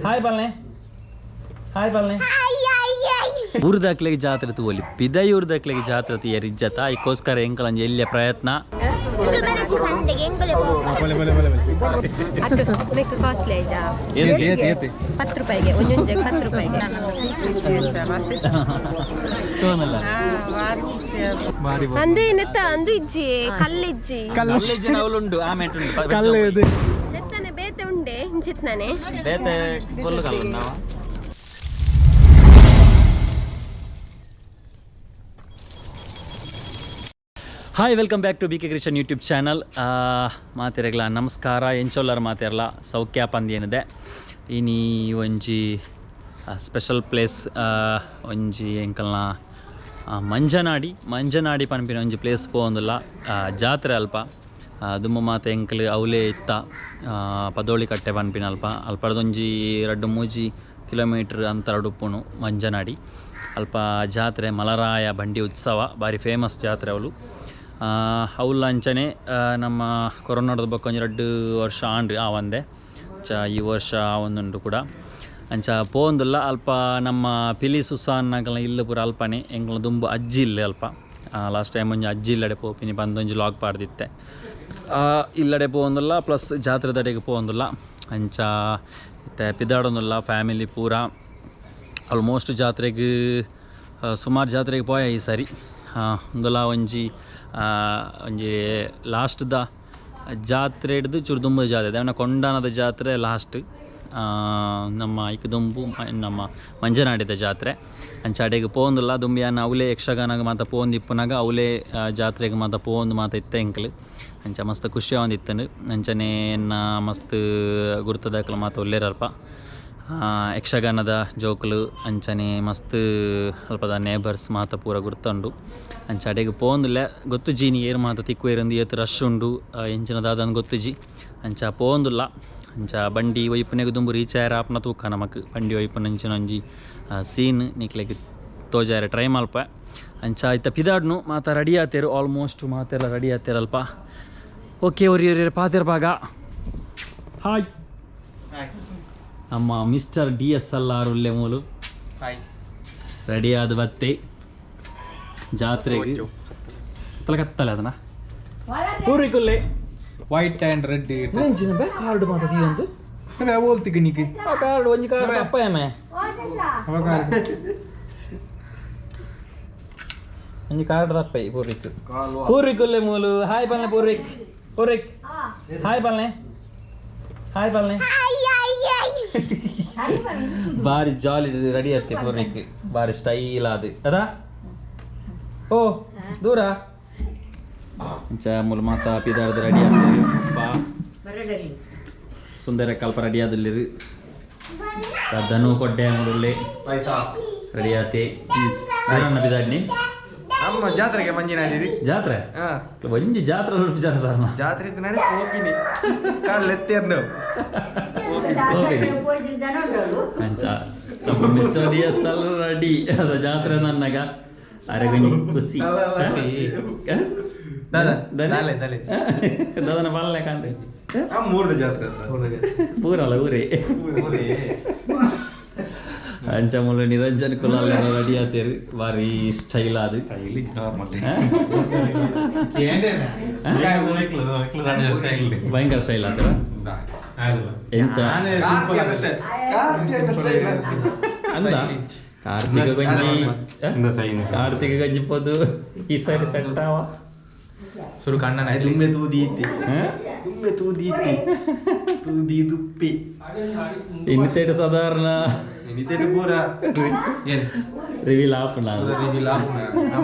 Hi ಪಲ್ನೆ, hi ಪಲ್ನೆ. ಊರ್ದಾಕ್ಲೆಗ್ ಜಾತ್ರೆ ತೂವೊಲಿ, ಪಿದೈ ಊರ್ದಾಕ್ಲೆಗ್ ಜಾತ್ರೆ ತೂಯೆರ್ ಇಜ್ಜತ. ಐಕೋಸ್ಕರ ಎಂಕಲಂಜಿ ಎಲ್ಯ ಪ್ರಯತ್ನ. ಕಾಸ್ಟ್ಲಿ ಆಯ್ತಾ? 10 ರೂಪಾಯಿಗೆ ಒಂಜೊಂಜೆ, 10 ರೂಪಾಯಿಗೆ. ತೋನಲ್ಲ. ಅಂದೇ ನೆತ್ತ ಅಂದು ಇಜ್ಜಿ, ಕಲ್ಲಿಜ್ಜಿ. ಕಲ್ಲಿಜ್ಜಿ, ಅವಲುಂಡು ಆಮೇಟ್ ಉಂಡು. ಕಲ್ಲು ಇದು. ನೆತ್ತನೆ ಬೇತೆ ಉಂಡೆ ಇಂಚಿತ್ನಾನೆ. ಬೇತೆ ಪೊಲ್ಲು ಕಲ್ಲು. Hi, welcome back to BK Krishan YouTube channel. ಮಾತೆರೆಗ್ಲ ನಮಸ್ಕಾರ. ಎಂಚೊಲ್ಲರ್ ಮಾತೆರ್ಲ? ಸೌಖ್ಯ ಪಂದೇನಿದೆ. ಇನಿ ಒಂಜಿ ಸ್ಪೆಷಲ್ ಪ್ಲೇಸ್, ಒಂಜಿ ಎಂಕಲ್ನ ಮಂಜನಾಡಿ, ಮಂಜನಾಡಿ ಪನ್ಪಿನ ಒಂಜಿ ಪ್ಲೇಸ್ ಪೋವೊಂದುಲ್ಲ. ಜಾತ್ರೆ ಅಲ್ಪ. ದುಂಬು ಮಾತ ಎಂಕಲ್ ಅವಲೇ ಇತ್ತ, ಪದೋಳಿ ಕಟ್ಟೆ ಪನ್ಪಿನ ಅಲ್ಪ. ಅಲ್ಪಡ್ದೊಂಜಿ 2-3 ಕಿಲೋಮೀಟ್ರ್ ಅಂತರಡ್ ಉಪ್ಪುನು ಮಂಜನಾಡಿ. ಅಲ್ಪ ಜಾತ್ರೆ, ಮಲರಾಯ ಬಂಡಿ ಉತ್ಸವ, ಬಾರಿ ಫೇಮಸ್ ಜಾತ್ರೆ ಅವಳು. ಅವುಲ ಅಂಚನೆ ನಮ್ಮ ಕೊರೋನಾದ ಬೊಕ್ಕ ಒಂಜಿ 2 ವರ್ಷ ಆಂಡ್ ಆವಂದೆ. ಅಂಚ ಈ ವರ್ಷ ಆವೊಂದುಂಡು ಕೂಡ. ಅಂಚ ಪೋವೊಂದುಲ್ಲ. ಅಲ್ಪ ನಮ್ಮ ಪಿಲಿ ಸುಸಾನ್ನಗಲ್ನ ಇಲ್ಲು ಪೂರ ಅಲ್ಪನೆ. ಎಂಕಲ್ನ ದುಂಬು ಅಜ್ಜಿ ಇಲ್ಲು ಅಲ್ಪ. ಲಾಸ್ಟ್ ಟೈಮ್ ಒಂಜಿ ಅಜ್ಜಿ ಇಲ್ಲಡೆ ಪೋಪಿನಿ ಪಂದೊಂಜಿ ಲಾಗ್ ಪಾಡ್ದಿತ್ತೆ. ಇಲ್ಲಡೆ ಪೋವೊಂದುಲ್ಲ, ಪ್ಲಸ್ ಜಾತ್ರೆದಡೆಗೆ ಪೋವೊಂದುಲ್ಲ. ಅಂಚ ಇತ್ತೆ ಪಿದಾಡೊಂದುಲ್ಲ ಫ್ಯಾಮಿಲಿ ಪೂರ. ಆಲ್ಮೋಸ್ಟ್ ಜಾತ್ರೆಗ್, ಸುಮಾರು ಜಾತ್ರೆಗೆ ಪೋಯ ಈ ಸರಿ. ಉಂದುಲ ಒಂಜಿ ಒಂಜಿ ಲಾಸ್ಟ್ದ ಜಾತ್ರೆ ಹಿಡ್ದು ಚೂರು ದುಂಬು ಜಾತ್ರೆ ದೇವನ ಕೊಂಡಾನದ ಜಾತ್ರೆ ಲಾಸ್ಟ್. ನಮ್ಮ ಐಕ್ ದುಂಬು ನಮ್ಮ ಮಂಜನಾಡಿದ ಜಾತ್ರೆ. ಅಂಚ ಅಡೆಗ್ ಪೋವೊಂದುಲ್ಲ. ದುಂಬಿಯಾನ ಅವಲೇ ಯಕ್ಷಗಾನಗ ಮಾತ ಪೋವೊಂದು ಇಪ್ಪುನಾಗ ಅವಲೇ ಜಾತ್ರೆಗೆ ಮಾತ ಪೋವೊಂದು ಮಾತ ಇತ್ತೆ ಎಂಕಲು. ಅಂಚ ಮಸ್ತ್ ಖುಷಿ ಆವೊಂದಿತ್ತುಂಡು. ಅಂಚನೆ ಎನ್ನ ಮಸ್ತ್ ಗುರ್ತದಕಲು ಮಾತ ಉಲ್ಲೆರಲ್ಪ, ಯಕ್ಷಗಾನದ ಜೋಕುಲು. ಅಂಚನೆ ಮಸ್ತ್ ಅಲ್ಪದ ನೇಬರ್ಸ್ ಮಾತ ಪೂರ ಗುರ್ತುಂಡು. ಅಂಚ ಅಡೆಗ್ ಪೋವೊಂದುಲ್ಲೆ. ಗೊತ್ತುಜಿ ಇನಿ ಏರ್ ಮಾತ ತಿಕ್ಕುವೆರಂದು, ಏತ್ ರಶ್ ಉಂಡು, ಎಂಚಿನ ದಾದಂದ್ ಗೊತ್ತುಜಿ. ಅಂಚ ಪೋವೊಂದುಲ್ಲ. ಅಂಚ ಬಂಡಿ ಒಯ್ಪುನೆಗ್ ದುಂಬು ರೀಚ್ ಆಯೆರೆ ಆಪುನ ತೂಕ. ನಮಕ್ ಬಂಡಿ ಒಯ್ಪುನ ಅಂಚಿನ ಒಂಜಿ ಸೀನ್ ನಿಕ್ಲೆಗ್ ತೋಜಾರೆ ಟ್ರೈ ಮಲ್ಪ. ಅಂಚ ಇತ್ತ ಪಿದಾಡ್ನು. ಮಾತ ರೆಡಿ ಆತೇರು, ಆಲ್ಮೋಸ್ಟ್ ಮಾತೆಲ್ಲ ರೆಡಿ ಆತೇರಲ್ಪ. ಓಕೆ, ಒರಿ ಒರಿ ಪಾತೆರ್ ಪಾಗ. ಹಾಯ್. ನಮ್ಮ ಮಿಸ್ಟರ್ ಡಿಎಸ್ಎಲ್ಆರ್ ಉಲ್ಲೆ ಮೂಲು. ರೆಡಿ ಆದ ಬತ್ತೆ ಜಾತ್ರೆಗೆ. ಕತ್ತಲೆ ಕತ್ತಲೆ ಅದನ್ನ ಪೂರಿಕುಲ್ಲೆ. White and red. ಎಂಚಿನ ಬೇ ಕಾರ್ಡ್ ಮಾತ ದೀಯಂತು? ಬೋಲ್ತಿಗೆ ನಿಕ್ಕಿ. ಆ ಕಾರ್ಡ್, ಒಂಜಿ ಕಾರ್ಡ್ ತಪ್ಪಯಮೆ. ಒಂಜಿ ಕಾರ್ಡ್ ತಪ್ಪೈ. ಪೂರ್ವಿಕ್, ಪೂರ್ವಿಕ್ ಉಲ್ಲೆ ಮೂಲು. ಹಾಯ್ ಪಲ್ನೆ ಪೂರ್ವಿಕ್. ಪೂರ್ವಿಕ್, ಹಾಯ್ ಪಲ್ನೆ, ಹಾಯ್ ಪಲ್ನೆ. ಬಾರಿ ಜಾಲಿ ರೆಡಿ ಆತ್ತೆ ಪೂರ್ವಿಕ್, ಬಾರಿ ಸ್ಟೈಲ್ ಅದು ಅದಾ. ಓ ದೂರ ಅಂಚ ಮೂಲು ಮಾತ ಪಿದಾರ್ದ ರೆಡಿ ಆಗ್ತದೆ. ಬಾ, ಸುಂದರ ಕಲ್ಪ ರೆಡಿ ಆದಿಲ್ಲಿರು. ಧನು ಕೊಡ್ಡೆ ಮುರುಳ್ಳಿ ರೆಡಿ ಆತೆ. ದೂರನ್ನ ಬಿದಾಡ್ನಿ. ನಮ್ಮ ಜಾತ್ರೆಗೆ ಮಂಜಿನಾಡಿ. ಜಾತ್ರೆ. ಹಾ. ಒಂಜಿ ಜಾತ್ರೆ ಉಡುಪಿ ಜಾತ್ರೆ. ಜಾತ್ರೆ ಇತ್ತು, ನಾನೇ ಹೋಗಿನಿ ಕಾಲ್ ಎತ್ತೇರ್ನು. ಹೋಗಿನಿ. ಅಂಚ ನಮ್ಮ mister D S L ready ಅದ ಜಾತ್ರೆ ನನ್ನಗ ಅರೆಗೊಂಜಿ ಖುಷಿ. ಹ? ದಾದ, ದನೆ? ದಾಲೆ, ದಾಲೆ. ದಾದನ ಬಾಲ್ನೆ ಕಾಂಡೆ. ಮೂರ್ದ ಜಾತ್ರೆ ಅಂತ. ಪೂರಲ್ಲ ಊರೇ. ಅಂಚ ಮೂಲ ನಿರಂಜನ್ ಕುಲಾಲ್ ರೆಡಿ ಆತೇರು, ಬಾರಿ ಸ್ಟೈಲ್ ಅದು. ಹ? ಭಯಂಕರ ಸ್ಟೈಲ್ ಆತರ ಎಂಚ ಅಂದ ಕಾರ್ತಿಕ ಗಂಜಿ ಹ? ಕಾರ್ತಿಕ ಗಂಜಿ ಪೋದು ಈ ಸರಿ ಸೆಟ್ ಆವ. ಸುರು ಕಣ್ಣನ ತುಂಬೆ ತೂದೀತಿ. ಹ? ತುಂಬೆ ತೂದೀತಿ, ತೂದಿ ದುಪ್ಪಿ. ಇನ್ನಿತೇಟ ಸಾಧಾರಣ. ನಿತೇಟು ಪೂರ ಏನು? ರಿವೀಲ್ ಆಪುನ. ಪೂರ ರಿವೀಲ್ ಆಪುನ.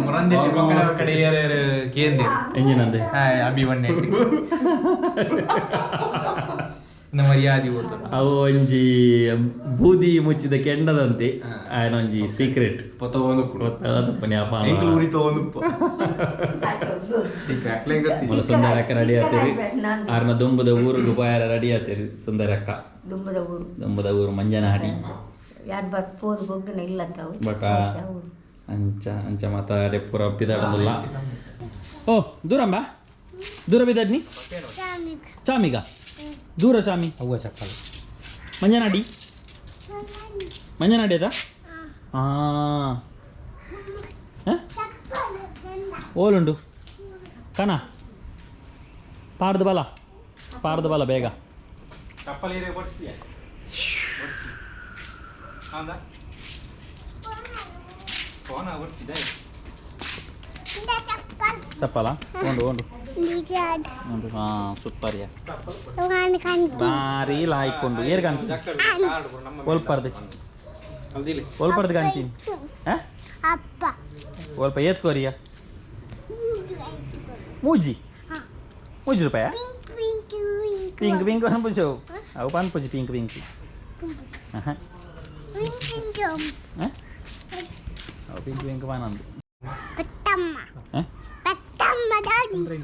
ಮುರಂದೆ ಪಕ್ಕಡ ಕಡೆ ಏರ್ ಕೇಂದ್ರ. ಎಂಜಿನ್ ಅಂದೆ. ಅಭಿ ಒನ್ನೆ ಮರ್ಯಾದೆ ಹೋತು. ಅವು ಒಂಜಿ ಬೂದಿ ಮುಚ್ಚಿದ ಕೆಂಡದಂತೆ ಆಯನ ಒಂಜಿ ಸೀಕ್ರೆಟ್. ಪೊತ ಒಂದು ಎಂಕ್ಲು ಉರಿ ತಗೊಂಡುಪ್ಪ. ಮೊಲ ಸುಂದರಕ್ಕ ರೆಡಿ ಆತೇರಿ. ಆರ್ನ ದುಂಬದ ಊರಿಗೆ ಪೋಯಾರ ರೆಡಿ ಆತೇರಿ ಸುಂದರಕ್ಕ. ದುಂಬದ ಊರು. ದುಂಬದ ಊರು ಮಂಜನಹಡಿ. ಯಾರು ಬರ್ ಪೋದು ಬೊಗ್ಗನ ಇಲ್ಲ ತಾವು. ಬಟ್ ಅಂಚ ಅಂಚ ಮಾತ ಪೂರ ಪಿದಾಡೊಂದುಲ್ಲ. ಓ ದೂರಂಬ, ದೂರ ಬಿದ್ದಾಡ್ನಿ ಚಾಮಿಗ, ದೂರ ಚಾಮಿ. ಅವ್ವ ಚಪ್ಪಲ್. ಮಂಜನಾಡಿ. ಮಂಜನಾಡಿದ ಹಾಂ ಓಲುಂಡು ಕಣ ಪಾಡ್ದು ಬಲ ಪಾಡ್ದು ಬಲ ಬೇಗ ಚಪ್ಪಲ ಉಂಡು ಉಂಡು ಉಂಡು ಹಾಂ ಸೂಪರ್ ಯಾ ಬಾರಿ ಲಾಯ್ಕೊಂಡು ಏರ್ ಕಾಣ್ತೀನಿ ಒಲ್ಪರ್ದು ಒಲ್ಪರ್ದು ಕಾಣ್ತೀನಿ ಹಾಂ ಒಲ್ಪ ಏತ್ಕೋರಿಯ ಮೂಜಿ ಮೂಜಿ ರೂಪಾಯ ಪಿಂಕ್ ಪಿಂಕ್ ಪನ್ಪುಜಿ ಅವು ಪನ್ಪುಜಿ ಪಿಂಕ್ ಪಿಂಕ್ ಅವು ಪಿಂಕ್ ಪಿಂಕ್ ಪನಂದು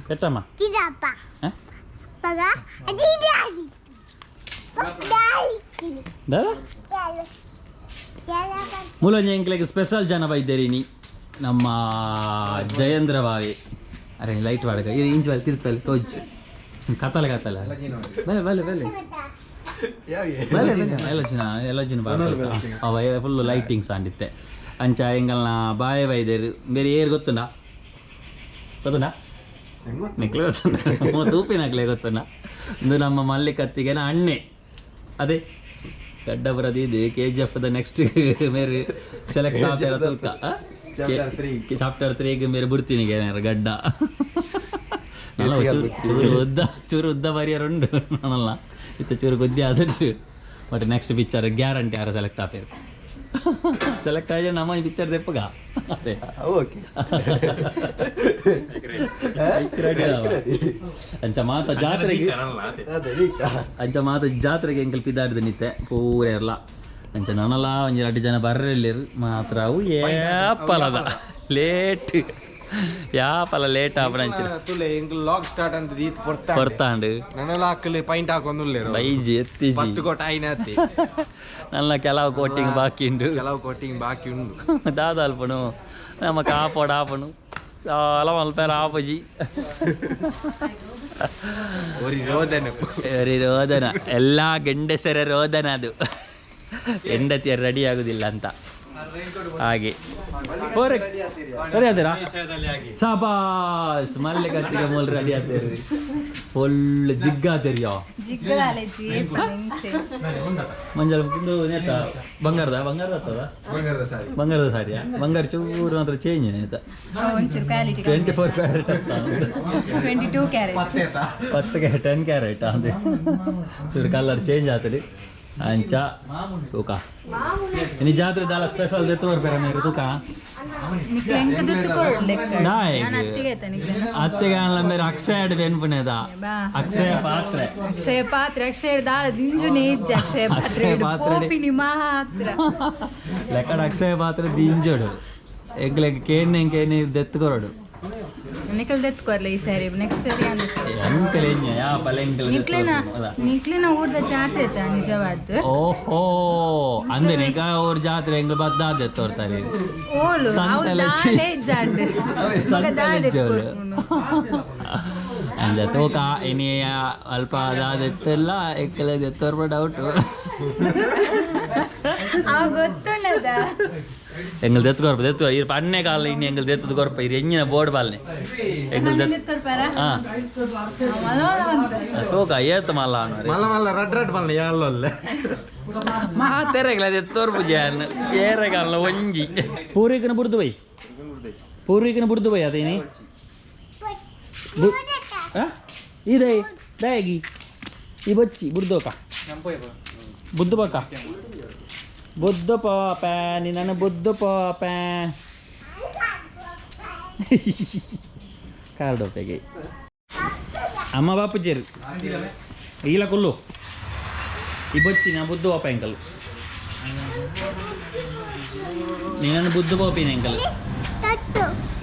ಪೆಟ್ಟಮ್ಮ ದಾದಾ ಮೂಲಂಜಿ ಎಂಕ್ಲೆಗ್ ಸ್ಪೆಷಲ್ ಜನ ಬೈದೇರಿನಿ ನಮ್ಮ ಜಯೇಂದ್ರ ಬಾವಿ. ಅರೆ ಲೈಟ್ ವಾಡಕ ಇದು ಇಂಚ್ ಬಾರಿ ತಿರ್ತಲ್ಲಿ ತೋಜ್ ಕತ್ತಲೆ ಕತ್ತಲೆ ಬಲೆ ಬಲೆ ಬಲೆ ಬಲೆ ಬಲೆ ಎಲ್ಲ ಎಲ್ಲ ಜಿನ ಅವ ಫುಲ್ ಲೈಟಿಂಗ್ಸ್ ಆಂಡಿತ್ತೆ ಅಂಚ ಎಂಗಲ್ನ ಬಾಯ ಬೈದೇರು ಬೇರೆ ಏರು ಗೊತ್ತುಂಡ ಗೊತ್ತುಂಡ ನಿಕ್ಲೆ ಗೊತ್ತುಂಡ ತೂಪಿನಕ್ಲೆ ಗೊತ್ತುಂಡ ಇದು ನಮ್ಮ ಮಲ್ಲಿಕತ್ತಿಗೆ ಅಣ್ಣೆ ಅದೇ ಗಡ್ಡಪುರದ ಇದು K G F the next ಮೇರೆ ಸೆಲೆಕ್ಟ್ ಆಪೇರ ತೂಕ ಚಾಪ್ಟರ್ ತ್ರೀಗೆ ಮೇರೆ ಬಿಡ್ತೀನಿ ಗಡ್ಡ ಚೂರು ಉದ್ದ ಚೂರು ಉದ್ದ ಬರಿಯರ್ ಉಂಡು ನಾನಲ್ಲ ಇತ್ತ ಚೂರು ಗುದ್ದಿ ಆದಷ್ಟು ಬಟ್ ನೆಕ್ಸ್ಟ್ ಪಿಕ್ಚರ್ ಗ್ಯಾರಂಟಿ ಯಾರು ಸೆಲೆಕ್ಟ್ ಆಪೇರು ಸೆಲೆಕ್ಟ್ ಆಗಿ ನಮ್ಮ ಪಿಕ್ಚರ್ ದೆಪ್ಪಗ ಅದೇ ಓಕೆ ಅಂಚ ಮಾತ ಜಾತ್ರೆಗೆ ಅಂಚ ಮಾತ ಜಾತ್ರೆಗೆ ಎಂಕಲ್ ಪಿದಾಡ್ದ ನಿತ್ತೆ ಪೂರ ಇರಲ್ಲ ಅಂಚ ನನಲ ಒಂಜಿ ರಡ್ಡು ಜನ ಬರ್ರೆಲ್ಲೇರು ಮಾತ್ರ ಅವು ಏಪಲದ ಲೇಟ್ ಯಾಪಲ ಲೇಟ್ ಆಪನ ಅಂಚಿನ ತುಲೆ ಎಂಕಲ್ ಲಾಗ್ ಸ್ಟಾರ್ಟ್ ಅಂತ ದೀತ್ ಕೊಡ್ತಾ ಕೊಡ್ತಾಂಡು ನನಲ ಹಾಕಲಿ ಪೈಂಟ್ ಹಾಕೊಂದುಲ್ಲೇರು ಬೈಜಿ ಎತ್ತಿಜಿ ಫಸ್ಟ್ ಕೋಟ್ ಆಯ್ನಾತಿ ನನ್ನ ಕೆಲವು ಕೋಟಿಂಗ್ ಬಾಕಿ ಉಂಡು ಕೆಲವು ಕೋಟಿಂಗ್ ಬಾಕಿ ಉಂಡು ದಾದ ಅಲ್ಪನು ನಮ್ಮ ಕಾಪೋಡು ಆಪನು చాలా ಮಲ್ಪೇರ ಆಪಜಿ ಒರಿ ರೋದನೆ ಒರಿ ರೋದನ ಎಲ್ಲ ಗಂಡಸರ ರೋದನ ಅದು ಹೆಂಡತಿಯರು ರೆಡಿ ಆಗುದಿಲ್ಲ ಅಂತ ಹಾಗೆ ರೆಡಿ ಆದಿರಾ ಸಾಬಾಸ್ ಮಲ್ಲೆ ಕತ್ತಿಗೆ ಮೂಲ ರೆಡಿ ಆಗ್ತೀರಿ ಫುಲ್ ಜಿಗ್ಗಾತೀರಿಯೋ ಮಂಜಲ್ ನೇತ ಬಂಗಾರದ ಬಂಗಾರದ ಆಗ್ತದ ಬಂಗಾರದ ಸಾರಿಯಾ ಬಂಗಾರ ಚೂರು ಮಾತ್ರ ಚೇಂಜ್ ನೇತ 24 ಕ್ಯಾರೆಟ್ 22 ಕ್ಯಾರೆಟ್ 10 ಕ್ಯಾರೆಟ್ 10 ಕ್ಯಾರೆಟ್ ಅಂದೆ ಚೂರು ಕಲರ್ ಚೇಂಜ್ ಆತದೆ ಅಂಚ ತೂಕ ಇನ್ನು ಜಾತ್ರೆ ದಾಲ ಸ್ಪೆಷಲ್ ದೆತ್ತುವರ್ ಪೇರ ಮೇರು ತೂಕ ಅತ್ತಿಗೆ ಅಲ್ಲ ಮೇರೆ ಅಕ್ಷಯ ಅಡ್ ಬೆನ್ಪುನೇದ ಅಕ್ಷಯ ಪಾತ್ರೆ ಅಕ್ಷಯ ಪಾತ್ರೆ ಅಕ್ಷಯ ದಾಲ ದಿಂಜು ನೇಜ್ಜ ಅಕ್ಷಯ ಪಾತ್ರೆ ಕೋಪಿನಿ ಮಾತ್ರ ಲೆಕ್ಕಡ ಅಕ್ಷಯ ಪಾತ್ರೆ ದಿಂಜೋಡು ಎಂಕ್ಲೆಗ್ ಕೇನೆ ಕೇನೆ ದೆತ್ತುಕೊರಡು ನಿಕಲ್ ದೆತ್ಕೊರ್ಲೆ ಈ ಸಾರಿ ನೆಕ್ಸ್ಟ್ ಸರಿ ಎಂಕಲ್ ಎಂಜ ಯಾ ಪಲ ಎಂಕಲ್ ನಿಕ್ಲೆನ ನಿಕ್ಲೆನ ಊರ್ದ ಜಾತ್ರೆ ತ ನಿಜವಾದ ಓಹೋ ಅಂದ್ರೆ ನಿಕ ಊರ್ ಜಾತ್ರೆ ಎಂಗ್ಲ ಬದ್ದಾದ ತೋರ್ತಾರೆ ಓಲು ಸಂತಲಚ್ಚಿ ಸಂತಲಚ್ಚಿ ಅಂದ ತೋಕ ಇನಿ ಅಲ್ಪ ದಾದೆತ್ತೆಲ್ಲ ಎಕ್ಕಲೆ ದೆತ್ತೋರ್ಬ ಡೌಟ್ ಗೊತ್ತುಳ್ಳದ ಎಂಗಲ್ ದೆತ್ತು ಕೊರ್ಪ ದೆತ್ತು ಇರ್ ಪನ್ನೆ ಕಾಲ ಇನ್ನು ಎಂಗಲ್ ದೆತ್ತದ ಕೊರ್ಪ ಇರ್ ಎಂಜಿನ ಬೋರ್ಡ್ ಬಾಲ್ನೆ ಎಂಗಲ್ ಹಾಂ ತೋಕ ಏತ್ ಮಲ್ಲ ಮಲ್ಲ ಮಲ್ಲ ರಡ್ ರಡ್ ಮಲ್ಲ ಯಾಲ್ಲೊಲ್ಲೆ ಮಾತೆರೆಗ್ಲ ದೆತ್ತೋರ್ಪು ಜಾನ್ ಏರೆಗಲ್ಲ ಒಂಜಿ ಪೂರ್ವಿಕನ ಬುಡ್ದು ಬೈ ಪೂರ್ವಿಕನ ಬುಡ್ದು ಬೈ ಅದೇನಿ ಇದೇ ದಯಗಿ ಈ ಬಚ್ಚಿ ಬುಡ್ದೋಕ ಬುದ್ದು ಬಕ ಬುದ್ಧ ಪಾಪ ನಿನ್ನ ಬುದ್ಧ ಪಾಪ ಕಾರ್ಡ್ ಒಪ್ಪೆಗೆ ಅಮ್ಮ ಬಾಪುಜೇರು ಈಲ ಕುಲ್ಲು ಈ ಬೊಚ್ಚಿ ನಾ ಬುದ್ಧ ಪಾಪ ಎಂಕಲ್ ನೀನನ್ನು ಬುದ್ಧ ಪಾಪಿನ ಎಂಕಲ್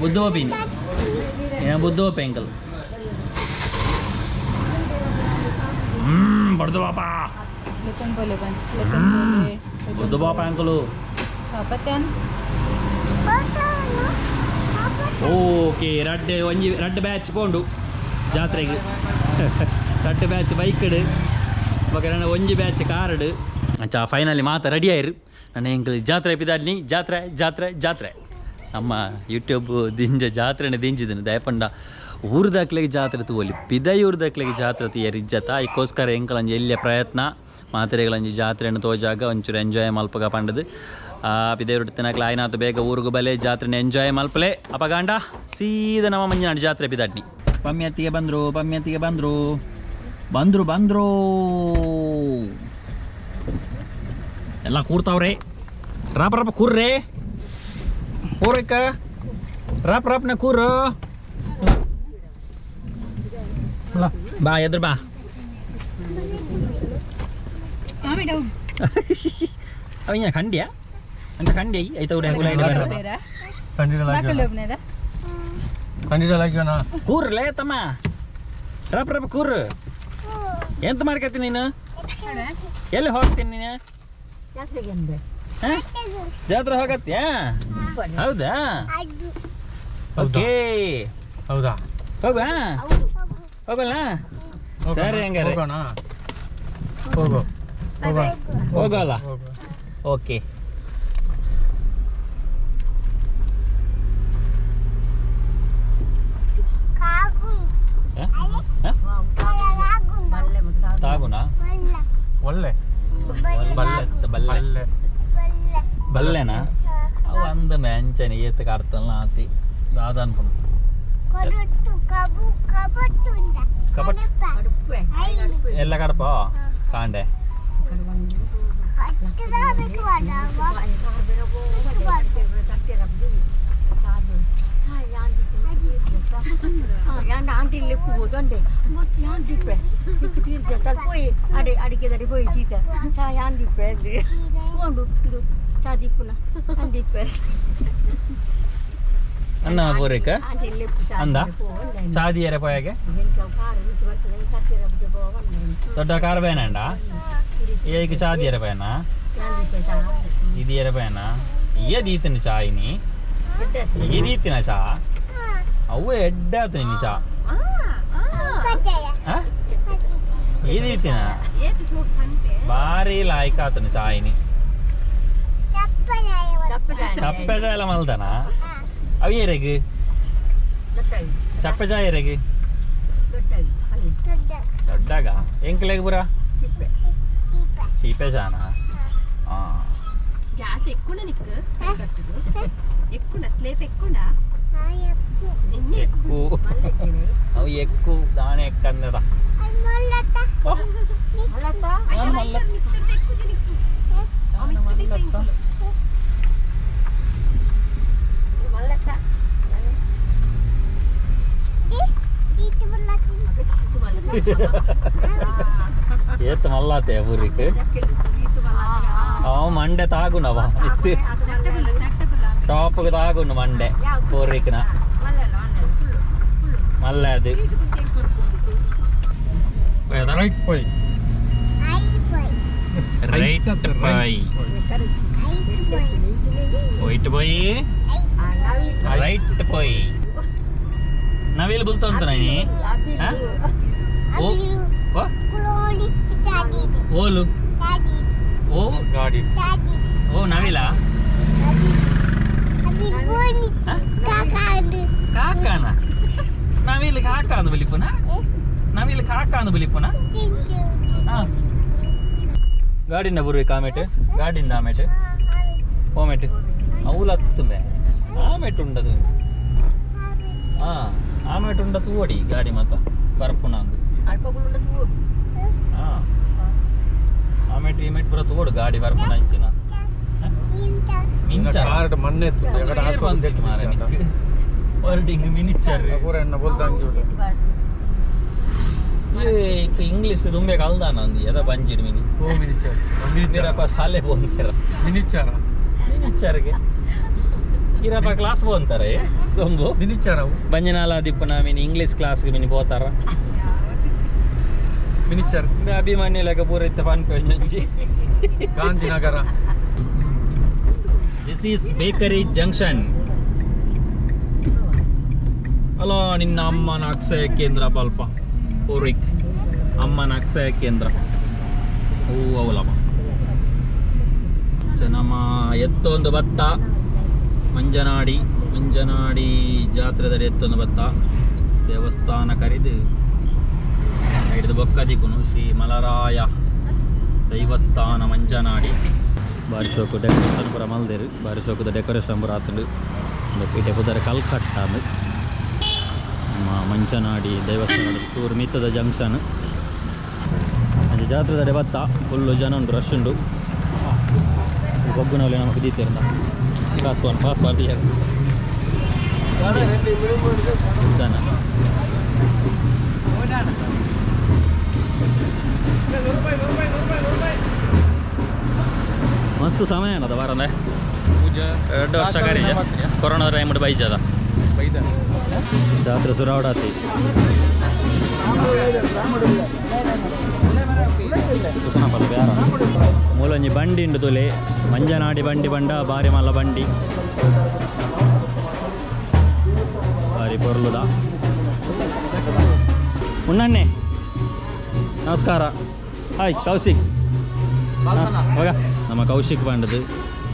ಬುದ್ಧ ಪಾಪಿನ ನೀನ ಬುದ್ಧ ಪಾಪ ಎಂಕಲ್ ಬಡ್ದು ಪಾಪ ಬುದ್ಧ ಪಾಪ ಅಂಕಲು ಓಕೆ ರಡ್ಡ್ ಒಂಜಿ ರಡ್ಡ್ ಬ್ಯಾಚ್ ಪೋಂಡು ಜಾತ್ರೆಗೆ ರಡ್ಡ್ ಬ್ಯಾಚ್ ಬೈಕ್ಡ್ ಬೊಕ ಒಂಜಿ ಬ್ಯಾಚ್ ಕಾರ್ಡ್ ಅಂಚ ಫೈನಲಿ ಮಾತ ರೆಡಿ ಆಯಿರು ನನ್ನ ಎಂಕಲ್ ಜಾತ್ರೆ ಪಿದಾಡ್ನಿ ಜಾತ್ರೆ ಜಾತ್ರೆ ಜಾತ್ರೆ ನಮ್ಮ ಯೂಟ್ಯೂಬ್ ದಿಂಜ ಜಾತ್ರೆನ ದಿಂಜಿದನು ದಯಪಂಡ ಊರ್ದಾಕ್ಲೆಗೆ ಜಾತ್ರೆ ತೂವಲಿ ಪಿದೈ ಊರ್ದಾಕ್ಲೆಗೆ ಜಾತ್ರೆ ತೀಯರ್ ಇಜ್ಜತ ಐಕ್ಕೋಸ್ಕರ ಎಂಕಲಂಜಿ ಎಲ್ಲಿಯ ಪ್ರಯತ್ನ ಮಾತೆರೆಗಳಂಜಿ ಜಾತ್ರೆಯನ್ನು ತೋಜಾಗ ಒಂಚೂರು ಎಂಜಾಯ್ ಮಲ್ಪಗ ಪಂಡದು ಪಿದೈ ತಿನ್ನಕ್ಲೆ ಆಯ್ನಾತು ಬೇಗ ಊರುಗು ಬಲೆ ಜಾತ್ರೆನ ಎಂಜಾಯ್ ಮಲ್ಪಲೆ ಅಪಗಾಂಡ ಸೀದಾ ನಮ್ಮ ಮಂಜನಾಡು ಜಾತ್ರೆ ಪಿದಾಡ್ನಿ ಪಮ್ಯತ್ತಿಗೆ ಬಂದರು ಪಮ್ಯತ್ತಿಗೆ ಬಂದರು ಬಂದರು ಬಂದರು ಎಲ್ಲ ಕೂರ್ತಾವ್ರೆ ರಾಪ ರಾಪ ಕೂರ್ರೆ ಕೂರಕ್ಕ ರಾಪ್ ರಾಪ್ನ ಕೂರು ಬಾ ಎದ್ರು ಬಾ ಅವ ಖಂಡ್ಯಾ ಅಂತ ಖಂಡ್ಯ ಐತ ಕೂರ್ಲೇ ತಮ್ಮ ರಾಪ್ ರಾಪ್ ಕೂರು ಎಂತ ಮಾಡ್ಕತ್ತಿ ನೀನು ಎಲ್ಲಿ ಹೋಗ್ತೀನಿ ನೀನು ಹ? ಜಾತ್ರೆ ಹೋಗತ್ಯಾ ಹೌದಾ ಓಕೆ ಹೌದಾ ಹೋಗುವ ಹೋಗಲ್ಲ ಸರಿ ಹಂಗಾರೆ ಹೋಗೋಣ ಹೋಗು ಹೋಗಲ್ಲ ಓಕೆ ತಾಗುನಾ ಒಳ್ಳೆ ಬಲ್ಲೆ ಬಲ್ಲೆ ಬಲ್ಲೆ ಬಲ್ಲೆನಾ ಅವು ಅಂದ ಮ್ಯಾಂಚನೆ ಏತ ಕಾಡ್ತಲ್ಲ ಆತಿ ದಾದ ಅನ್ಕೊಂಡು ಕಬಟ್ ಎಲ್ಲ ಕಡಪ ಕಾಂಡೆ ಆಂಟಿ ಲೆಪ್ಪು ಮುರ್ಚಿ ಯಾಂದಿಪ್ಪೆ ನಿಕ್ಕು ತೀರ್ಜ ಪೋಯಿ ಅಡೆ ಅಡಿಕೆ ಪೋಯಿ ಸೀತ ಚಾ ಯಾಂದಿಪ್ಪೆ ಪೋಂಡು ಇದು ಚಾ ದಿಪ್ಪುನ ಅಂದಿಪ್ಪೆ ಅನ್ನ ಪೂರೈಕ ಆಂಟಿ ಲೆಪ್ಪು ಚಾ ಅಂದ ಚಾದಿಯರೆ ಪೋಯಾಗೆ ದೊಡ್ಡ ಕಾರ್ ಬೇನಂಡ ಏಕ ಚಾದಿಯರೆ ಪಯನ ಇದಿಯರೆ ಪಯನ ಇಯ ದೀತನ ಚಾಯಿನಿ ಈ ರೀತಿನ ಚಾ ಅವು ಎಡ್ಡಾತು ನಿನ್ನ ಚಾ ಆ? ಈ ರೀತಿನ ಭಾರಿ ಲಾಯ್ಕ್ ಆತನು ಚಾಯಿನಿ ಚಪ್ಪೆ ಚಾಯಲ ಮಲ್ದನ ಅವು ಏರೆಗ್ ಚಪ್ಪೆ ಚಾಯ ಏರೆಗ್ ದೊಡ್ಡಾಗ ಎಂಕ್ಲೆಗ್ ಪುರ ಚೀಪೆ ಚಾನ ಗ್ಯಾಸ್ ఎక్కువ నీకు ఎక్కువ స్లేప్ ఎక్కువ ఎక్కువ ಅವು ఎక్కువ దాని ఎక్కందದ ಏತ್ ಮಲ್ಲಾತೆ ಊರಿಗೆ ಅವ ಮಂಡೆ ತಾಗುನವ ಇತ್ತು ಟಾಪ್ಗೆ ತಾಗುನು ಮಂಡೆ ಪೂರಿಕ್ನ ಮಲ್ಲ ಅದು ರೈಟ್ ಪೋಯ್ ರೈಟ್ ಪೈ ವೈಟ್ ಪೋಯಿ ರೈಟ್ ಪೋಯಿ ನವಿಲು ಬುಲ್ತಂತ ನಾನಿ ಓ ಓಲು ಓ ಗಾಡಿ ಓ ನವಿಲ ಕಾಕಾನ ನವಿಲು ಕಾಕ ಅಂದ್ ಬಲಿಪುನ ನವಿಲು ಕಾಕ ಅಂದ್ ಬಲಿಪುನ ಗಾಡಿನ ಬುರ್ಬೇಕು ಆಮೇಟ್ ಗಾಡಿಂದ ಆಮೇಟ್ ಓಮೇಟ್ ಅವುಲತ್ತುಂಬೆ ಆಮೇಟ್ ಉಂಡದು ಹಾಂ ಆಮೇಟ್ ಉಂಡ ತೂವಡಿ ಗಾಡಿ ಮಾತ ಬರ್ಪುನ ಅಂದು ಹಾಂ ಆಮೇಟ್ ಈಮೇಟ್ ಪೂರ ತೂವಡು ಗಾಡಿ ಬರ್ಪುನ ಇಂಚಿನ ಮಿಂಚ ಕಾರ್ ಮಣ್ಣೆ ಎತ್ತು ಎಗಡ ಮಾರೆ ಹೊರಡಿಂಗ್ ಮಿನಿಚರ್ ಪೂರ ಎಣ್ಣ ಬೊಲ್ದಂಗಿ ಇಂಗ್ಲಿಷ್ ದುಂಬೆ ಕಲ್ದಾನ ಅಂದು ಎದ ಬಂಜಿಡ್ ಮಿನಿ ಓ ಮಿನಿಚರ್ ಮಿನಿಚರ್ ಇರಪ್ಪ ಶಾಲೆ ಬೋಂತಾರ ಮಿನಿಚರ ಮಿನಿಚರ್ಗೆ ಇರಪ್ಪ ಕ್ಲಾಸ್ ಬೋಂತಾರೆ ದೊಂಬು ಮಿನಿಚರ ಅವು ಬಂಜನಾಲ ದಿಪ್ಪನ ಮಿನಿ ಇಂಗ್ಲಿಷ್ ಕ್ಲಾಸ್ಗೆ ಮಿನಿ ಪೋತಾರ ಮಿನಿಚರ್ ಅಭಿಮಾನಿ ಲೆಕ್ಕ ಪೂರ ಇತ್ತ ಪನ್ಪೆ Gandhinagar. This is bakery junction. ಅಲ್ಲ ನಿನ್ನ ಅಮ್ಮನ ಅಕ್ಷಯ ಕೇಂದ್ರ ಪಲ್ಪ ಪೂರಿಕ್ ಅಮ್ಮನ ಅಕ್ಷಯ ಕೇಂದ್ರ. ಹೂ ಅವಲಮ್ಮ. ನಮ್ಮ ಎತ್ತೊಂದು ಭತ್ತ ಮಂಜನಾಡಿ ಮಂಜನಾಡಿ ಜಾತ್ರೆದಲ್ಲಿ ಎತ್ತೊಂದು ಭತ್ತ ದೇವಸ್ಥಾನ ಕರಿದು ಹಿಡಿದು ಬೊಕ್ಕದಿಕ್ಕುನು ಶ್ರೀ ಮಲರಾಯ ದೈವಸ್ಥಾನ ಮಂಜನಾಡಿ. ಬಾರಿ ಶೋಕು ಡೆಕೋರೇಷನ್ ಪೂರ ಮಲ್ದೇರು, ಬಾರಿ ಶೋಕುದ ಡೆಕೋರೇಷನ್ ಪೂರ ಆತುಂಡು. ಇಟೆ ಪುದರ್ ಕಲ್ಕಟ್ಟ ಅಂದ್. ನಮ್ಮ ಮಂಜನಾಡಿ ದೇವಸ್ಥಾನದ ಚೂರು ಮಿತ್ತದ ಜಂಕ್ಷನ್. ಅಂಚೆ ಜಾತ್ರೆದಡೆ ಬತ್ತ ಫುಲ್ಲು ಜನ ಉಂಟು, ರಶ್ ಉಂಟು. ಬೊಗ್ಗುನವಲೆ ನಮಕ್ ದೀತೆರ್ದ ಪಾಸ್ ಪಾಸ್ ಮಾಡ್ತೀಯ ಜನ. ಮಸ್ತ್ ಸಮಯ ಅನ್ನದ ವಾರಂದೆ 2 ವರ್ಷ ಕರೀಜ ಕೊರೋನಾ ಟೈಮ್ ಬೈಜದ ಜಾತ್ರೆ ಸುರಾವಡಾತಿ. ಮೂಲೊಂಜಿ ಬಂಡಿ ಉಂಡು ತುಲೆ ಮಂಜನಾಡಿ ಬಂಡಿ ಬಂಡ ಬಾರಿ ಮಲ್ಲ ಬಂಡಿ ಬಾರಿ ಪೊರ್ಲುದ. ಉಣ್ಣಣ್ಣೆ ನಮಸ್ಕಾರ. ಹಾಯ್ ಕೌಶಿಕ್. ಹೋಗ ನಮ್ಮ ಕೌಶಿಕ್ ಬಂಡದು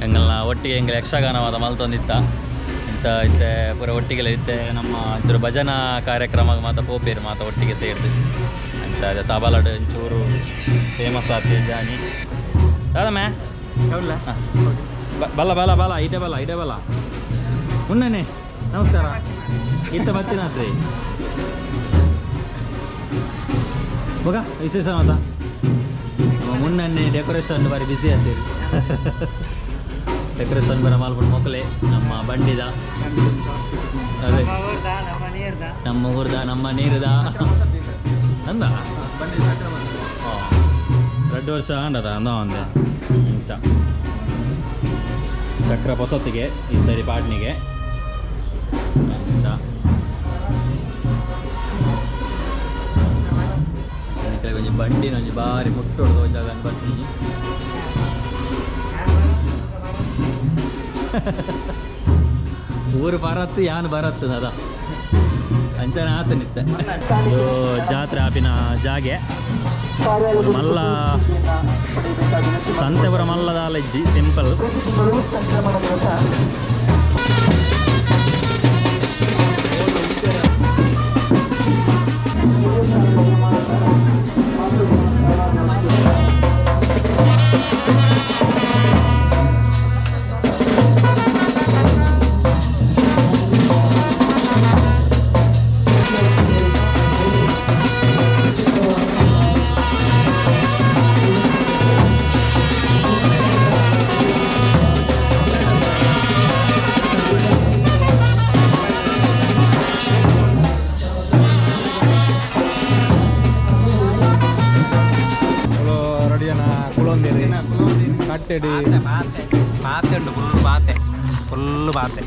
ಎಂಗಲ್ನ ಒಟ್ಟಿಗೆ ಎಂಗಲ್ ಯಕ್ಷಗಾನವಾದ ಮಲ್ತೊಂದಿತ್ತ ಇಂಚ ಇತ್ತೆ ಪೂರ ಒಟ್ಟಿಗೆಲ್ಲ ಇತ್ತೆ ನಮ್ಮ ಒಂಚೂರು ಭಜನಾ ಕಾರ್ಯಕ್ರಮ ಮಾತ ಪೋಪೇರು ಮಾತ ಒಟ್ಟಿಗೆ ಸೇರಿದು ಅಂಚ ಅದೇ ತಬಲಡು ಒಂಚೂರು ಫೇಮಸ್ ಆತಿ ಜಾನಿ ದಾದಮ್ಮ. ಬಲ್ಲ ಬಲ ಬಲ ಇಟೆ ಬಲ ಇಟೆ ಬಲ. ಉಣ್ಣನೆ ನಮಸ್ಕಾರ. ಇತ್ತ ಬತ್ತಿನಾತ್ರಿ ಹೋಗ ವಿಶೇಷ ಮಾತ ಮುನ್ನನ್ನೆ ಡೆಕೋರೇಷನ್ ಬಾರಿ ಬಿಸಿ ಅಂತೀರಿ. ಡೆಕೋರೇಷನ್ ಬರ ಮಲ್ಪುಂಡು ಮೊಕ್ಕಲೆ ನಮ್ಮ ಬಂಡಿದ ಅದೇ ನಮ್ಮ ಊರ್ದ ನಮ್ಮ ನೀರುದ ಅಂದ 2 ವರ್ಷ ಆಂಡದ ಅಂದ ಒಂದೆ ಇಂಚ ಚಕ್ರ ಪೊಸತ್ತಿಗೆ ಈ ಸರಿ ಪಾಟ್ನಿಗೆ ಅಂಚ ಒಂಜಿ ಬಂಡಿನ ಒಂಜಿ ಬಾರಿ ಮುಟ್ಟೊಡ್ದು ಒಂಜಿ ಜಾಗ ಬರ್ತೀನಿ. ಊರು ಬರತ್ತು ಯಾನ್ ಬರತ್ತು ಅದ ಅಂಚನೆ ಆತ ನಿತ್ತೆ. ಇದು ಜಾತ್ರೆ ಆಪಿನ ಜಾಗೆ ಮಲ್ಲ ಸಂತೆಪುರ ಮಲ್ಲದಾಲ ಇಜ್ಜಿ ಸಿಂಪಲ್. ಕಟ್ಟೆಡಿ ಪಾತೆ ಉಂಟು ಫುಲ್ ಪಾತೆ ಫುಲ್ ಪಾತೆ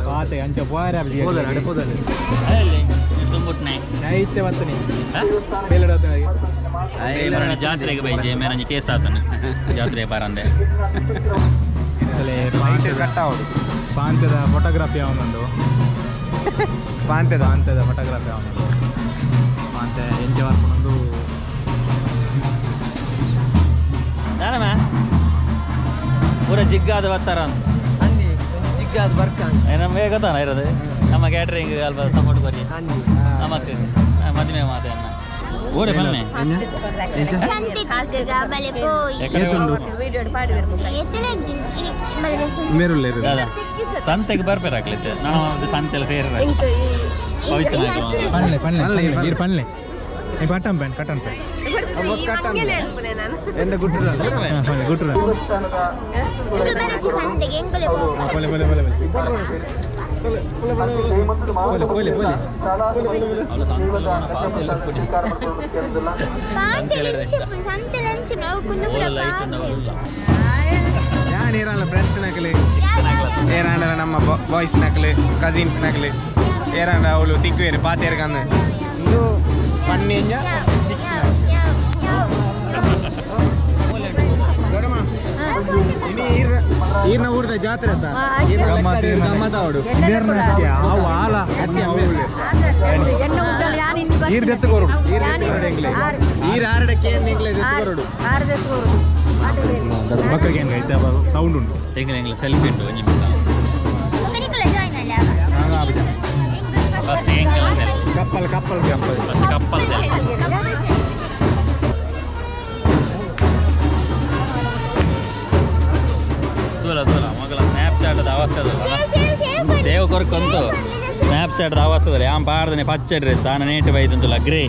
ಪಾತೆ ಅಂಚ ಪೋಯರ ನೈತೆ ಬತ್ತನಿ ಜಾತ್ರೆಗೆ ಬೈಜೆ ಮೇರಂಜಿ ಕೇಸ್ ಆತನು ಜಾತ್ರೆ ಬಾರಂದೆ ಕಟ್ಟಾವಡು ಪಾಂತೆದ ಫೋಟೋಗ್ರಫಿ ಅವನೊಂದು ಪಾಂತೆದ ಅಂತೆದ ಫೋಟೋಗ್ರಫಿ ಅವನೊಂದು ಪಾಂತೆ ಎಂಚ ಬರ್ಪುನೊಂದು ಪೂರ ಜಿಗ್ಗಾದ ಬರ್ತಾರ ಜಿಗ್ಗಾದ ಬರ್ಕ ನಮಗೆ ಗೊತ್ತಾನ ಇರೋದು ನಮ್ಮ ಕ್ಯಾಟ್ರಿಂಗ್ ಅಲ್ಪ ಸಪೋರ್ಟ್ ಕೊರಿ ನಮಕ್ ಮದುವೆ ಮಾತನ್ನ ಓಡೆ ಬನ್ನಿ. ಸಂತೆಗೆ ಬರ್ಬೇರಾಗ್ಲಿತ್ತೆ ನಾವು ಸಂತೆಲ್ಲ ಸೇರಿ ಪನ್ಲೆ ಪನ್ಲೆ ಈರ್ ಪನ್ಲೆ ಈ ಪಟ್ಟಂ ಪೆನ್ ಕಟ್ಟನ್ ಪೆನ್ ಎಂದ ಗುಟ್ಟುರಲ್ಲ ಪನ್ಲೆ ಗುಟ್ಟುರ ಪೊಲೆ ಪೊಲೆ ಪೊಲೆ ಪೊಲೆ ಪೊಲೆ ಪೊಲೆ ಯಾನ್ ಏರಲ್ಲ ಫ್ರೆಂಡ್ಸ್ ನಕಲೆ ಏರಾಂಡಲ ನಮ್ಮ ಬಾಯ್ಸ್ ನಕಲೆ ಕಸಿನ್ಸ್ ನಕಲೆ ಏರಾಂಡ ಅವಳು ತಿಕ್ಕುವೇರು ಪಾತೇರು ಕಂದ ಇಂದು ಪನ್ನೆಂಜ ಚಿಕ್ಸ್ ಇನಿ ಈರ್ನ ಊರ್ದ ಜಾತ್ರೆ ಅಂತ ಗಮ್ಮತ್ ಅವಡು ಈರ್ ದೆತ್ತುಕೊರುಡು ಈರ್ ಆರಡಕ್ಕೆ ಎಂಗ್ಲೆ ದೆತ್ತುಕೊರುಡು. ಬಕ್ರಿಗೆ ಹೆಂಗೆ ಐತೆ ಸೌಂಡ್ ಉಂಟು. ಎಂಗ್ಲ ಎಂಗ್ಲ ಸೆಲ್ಫಿ ಉಂಟು ಒಂಜಿ ನಿಮಿಷ. ಫಸ್ಟ್ ಎಂಕಲ selfie. Couple couple couple. First couple selfie. ತೂಲ ತೂಲ ಮಗಳ ಸ್ನ್ಯಾಪ್ ಚಾಟ್ ಅವಸ್ಥೆ ಅದಲ್ಲ ಸೇವ್ ಕೊರ್ಕೊಂತು ಸ್ನ್ಯಾಪ್ ಚಾಟ್ ಅವಸ್ಥೆ ಯಾನ್ ಪಾಡ್ದನೆ ಪಚ್ಚೆ ಡ್ರೆಸ್ ಆನ ನೇಟ್ ಬೈದುಂತುಲ ಗ್ರೇ.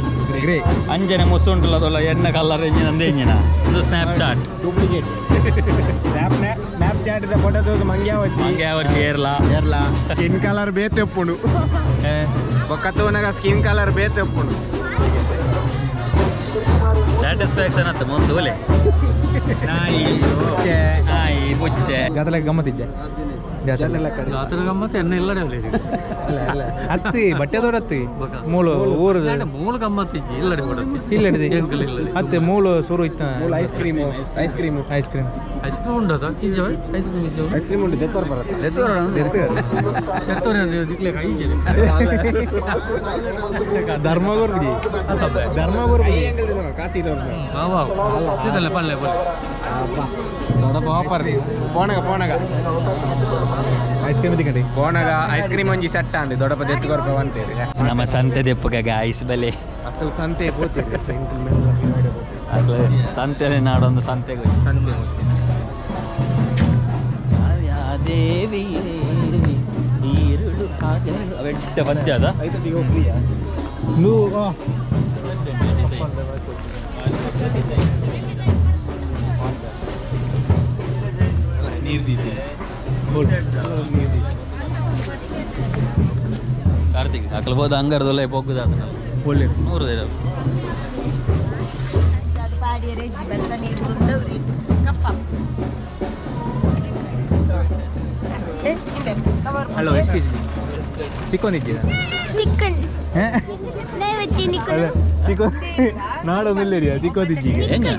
ಗ್ರೇ. ಅಂಜನೆ ಮುಸುಂಟುಲ ತೋಲ ಎಣ್ಣ ಕಲರ್ ಎಂಜಿನ ಅಂದೆ ಎಂಜಿನ ಇದು Snapchat. Duplicate. Snap Snapchat the photo ತೂದು ಮಂಗ್ಯಾ ವಚ್ಚಿ. ಮಂಗೆ ಅವರ್ ಚೇರ್ಲಾ. ಏರ್ಲಾ. ಸ್ಕಿನ್ ಕಲರ್ ಬೇತೆ ಉಪ್ಪುಂಡು ಬೊಕ್ಕ ತೂನಗ ಸ್ಕಿನ್ ಕಲರ್ ಬೇತೆ ಉಪ್ಪುಂಡು. ಸ್ಯಾಟಿಸ್ಫ್ಯಾಕ್ಷನ್ ಆತ ಮುಂದೆ ಒಲೆ. ನಾಯಿ ಪುಚ್ಚೆ. ನಾಯಿ ಪುಚ್ಚೆ. ಜಾತ್ರೆ ಗಮ್ಮತ್ತಿದ್ದೆ ಜಾತ್ರೆ. ಜಾತ್ರೆ ಗಮ್ಮತ್ತು ಎನ್ನ ಇಲ್ಲಡೆ ಅತ್ತಿ ಬಟ್ಟೆ ತೋಡತ್ತಿ ಮೂಲು ಊರು. ಮೂಲ ಗಮ್ಮತ್ತು ಇಜ್ಜಿ ಇಲ್ಲಡೆ ಕೊಡತ್ತಿ. ಇಲ್ಲ. ಎಂಕಲ್ ಇಲ್ಲಡೆ. ಅತ್ತೆ ಮೂಲು ಸುರು ಇತ್ತ. Ice cream ice cream. Ice cream. Ice cream ಉಂಡದ ಇಜ್ಜವ ಐಸ್ ಕ್ರೀಮ್ ಇಜ್ಜವ. ಐಸ್ ಕ್ರೀಮ್ ಉಂಟು ದೆತ್ತೋರ್ ಬರತ್ತೆ. ಎತ್ತೋರೆ ದಿಕ್ಲೆ ಕೈ ಧರ್ಮಗುರು ಬಿಡಿ ಧರ್ಮಗುರು ಬಿಡಿ. ಕಾಸಿ ಇದಲ್ಲ ಪಲ್ಲೆ ಪಲ್ಲೆ. ದೊಡ್ಡ ಆಫರ್ ಪೋಣಗ ಪೋಣಗ. ಐಸ್ ಕ್ರೀಮ್ ತಿಕ್ಕಂಡಿ. ಪೋಣಗ ಐಸ್ ಕ್ರೀಮ್ ಒಂಜಿ ಸೆಟ್ ಅಂದೆ ದೊಡ್ಡಪ್ಪ ದೆತ್ತು ಕೊರ್ಪ ಅಂತೀರಿ. ನಮ್ಮ ಸಂತೆ ದೆಪ್ಪುಗ ಗಾಯ್ಸ್ ಬಲೆ. ಅಕ್ಕಲ್ ಸಂತೆ ಪೋತೀರಿ. ಅಕ್ಲೆ ಸಂತೆ ನಾಡೊಂದು ಸಂತೆಗೆ ಹೋಗಿ. ಸಂತೆ. ದೇವಿ ಈರುಳು ಹಾಗೆರಡು ಅವೆಡ್ಡ ಪದ್ಯ ಅದ. ನೀವು ಕಾರ್ತಿಕ್ ಅಕ್ಲ ಹೋದ ಅಂಗಡದಲ್ಲೇ ಪೊಗ್ಗುದ ಒಳ್ಳೆ. ನೂರು ಹಲೋ ಎಷ್ಟು ಕೆಜಿ ತಿಕ್ಕೊಂಡಿದ್ದೀರಾ? ಅಲ್ಲ ತಿಕ್ಕೋ ನಾಡೊಂದು ಇಲ್ಲ ತಿಕ್ಕೋದಿದ್ದೀಗ. ಎಣ್ಣೆ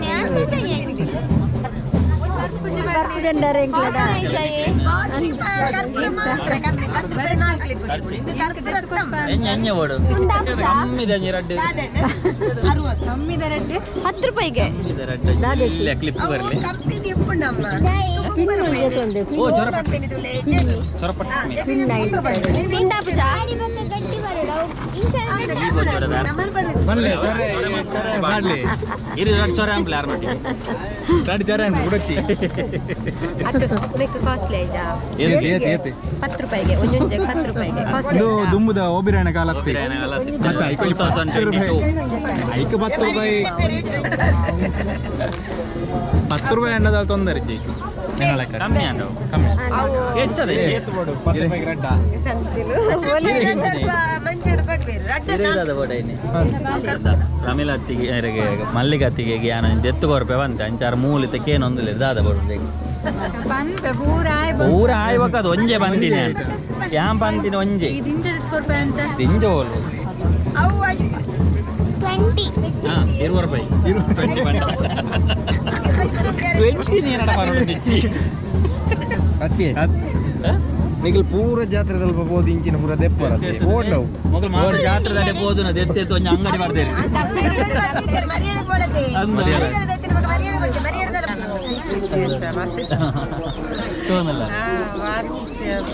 ಎಣ್ಣೆ ಓಡು ಕಮ್ಮಿದೆ ರಡ್ಡು. 10 ರೂಪಾಯಿಗೆ. ಕಮ್ಮಿದೆ ರಡ್ಡು ಇಲ್ಲ ಕ್ಲಿಪ್ ಬರಲಿ. ಓ ಚೊರಪಟ್ಟು ಚೊರಪಟ್ಟು. ಮಾಡ್ಲಿ. ಇರು ರಡ್ಡು ಚೊರೆ ಅಂಪ್ಲೆ ಯಾರು ನೋಡಿ. ಗಾಡಿ ತರ ಉಡಚ್ಚಿ. ಅದು ಕಾಸ್ಟ್ಲಿ ಆಯ್ತಾ? ಏತಿ ಏತಿ ಏತಿ. 10 ರೂಪಾಯಿಗೆ ಒಂದೊಂದು 10 ರೂಪಾಯಿಗೆ ಕಾಸ್ಟ್ಲಿ. ಇದು ದುಮ್ಮುದ ಓಬಿರಾಯಣ ಕಾಲತ್ತಿ. ಮತ್ತೆ ಐಕ್ 10 ರೂಪಾಯಿ ಐಕ್ 10 ರೂಪಾಯಿ 10 ರೂಪಾಯಿ ಅನ್ನೋದು ತೊಂದರೆ ಇಜ್ಜಿ. ಕಮ್ಮಿ ಅಂಡು ಕಮ್ಮಿ. ಹೆಚ್ಚದೆ. ರಡ್ಡ. ಪ್ರಮಿಲತ್ತಿಗೆ ಮಲ್ಲಿಗತ್ತಿಗೆ ಜ್ಞಾನ ದೆತ್ತು ಕೊರ್ಪೆ ಬಂತೆ ಅಂಚಾರು ಮೂಲಿತ ಕೇನೊಂದು ದಾದ ಬರುದು ಪೂರ ಆಯ್ಬೇಕದು ಒಂಜೆ ಬಂದಿನಿ ಯಾನ್ ಬಂದಿನಿ ಒಂಜೆ ತಿಂಜ ಹೋಲು. ಹಾ 20 ರೂಪಾಯಿ 20 ನೀರಡ ಬರೋದು ಬಿಚ್ಚಿ. ಅತ್ತಿ ನಿಖಿಲ್ ಪೂರ ಜಾತ್ರೆ ಸ್ವಲ್ಪ ಬೋದು ಇಂಚಿನ ಪೂರ ದೆಪ್ಪ ಓಡ್ಲವು. ಮೊದಲು ಮಾತ್ರ ಜಾತ್ರೆ ಪೋದು ದೆತ್ತೆತ್ತು ಒಂಜಿ ಅಂಗಡಿ ಮಾಡ್ತೇನೆ. ತೋನಲ್ಲ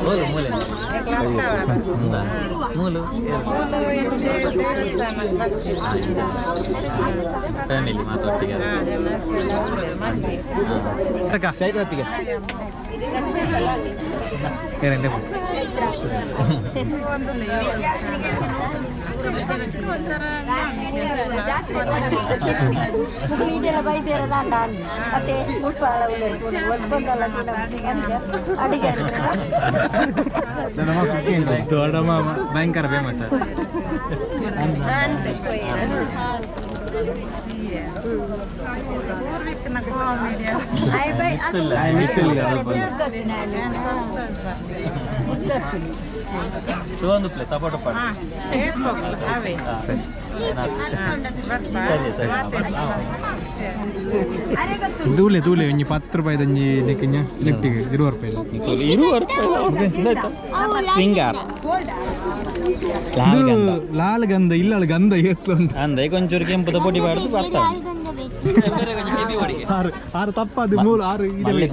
ಮೂಲು ಮೂಲೆ ಮೂಲು ಫ್ಯಾಮಿಲಿ ಮಾತೊಟ್ಟಿಗೆ. ಚೈತ್ರತ್ತಿಗೆ. ಏನೇನು ಇದೆಲ್ಲ ಬೈದಿರೋದಾಂಡ ಮತ್ತೆ ಮುಟ್ಪಾಲ ಅಡಿಗೆ. ದೊಡ್ಡ ಮಾಮ ಭಯಂಕರ ಫೇಮಸ್. ಅಂತ ಒಂದು ಪ್ಲೇಸ್ ಸಪೋರ್ಟ್ ಪಾಡು. ಸರಿ ಸರಿ. ದೂಲೆ ದೂಲೆ ಒಂಜಿ 10 ರೂಪಾಯಿ ಒಂಜಿ ನೆಕ್ಕಿಂಜ ಲಿಫ್ಟಿಗೆ 20 ರೂಪಾಯಿ. 20 ರೂಪಾಯಿ ಶೃಂಗಾರ ಲಾಲ್ ಗಂಧ. ಲಾಲ್ ಗಂಧ ಇಲ್ಲ ಗಂಧ ಎತ್ತು ಅಂತ. ಅಂದ ಕೊಂಚೂರು ಕೆಂಪುದ ಪೊಡಿ ಬಾರ್ದು ಬರ್ತಾವೆ. ಆರು ಆರು ತಪ್ಪದು ಮೂರು ಆರು.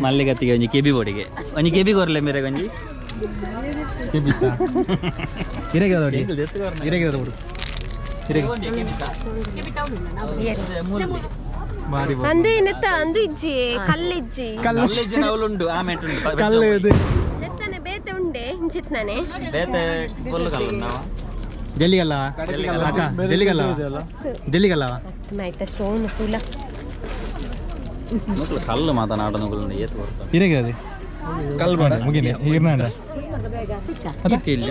ಮಲ್ಲಿಗತ್ತಿಗೆ ಒಂಜಿ ಕೆಬಿ ಬೋಡಿಗೆ ಒಂಜಿ ಕೆಬಿ ಕೊರ್ಲೆ ಮೇರೆ ಒಂಜಿ. ಇರೆಗೆ ನೋಡಿ, ಇರೆಗೆ ನೋಡು, ಇರೆಗೆ ಬಾರಿ. ಅಂದು ನೆತ್ತ ಅಂದು ಇಜ್ಜಿ ಕಲ್ಲಿಜ್ಜಿ. ಕಲ್ಲೆಜ್ಜಿನ ಅವಲುಂಡು ಆ ಮೇಟುಂಡು. ಕಲ್ಲು ಇದು. ನೆತ್ತನೆ ಬೇತೆ ಉಂಡೆ ಇಂಚಿತ್ನಾನೆ. ಬೇತೆ ಕೊಲ್ಲು ಕಲ್ಲುಂಡವ. ಜಲ್ಲಿಗಲ್ಲ ಅಕ್ಕ, ಜಲ್ಲಿಗಲ್ಲ, ಜಲ್ಲಿಗಲ್ಲ. ಆಯ್ತಾ ಸ್ಟೋನ್ ತುಲ. ಮಕ್ಕಳು ಕಲ್ಲು ಮಾತನಾಡೋದು ಏತು ಬರ್ತಾರೆ. ಇರೆಗೆ ಅದೇ ಕಲ್ ಬೇಡ. ಮುಗಿನೆ ಈರ್ನಾಂಡ. ಈತೆಲ್ಲ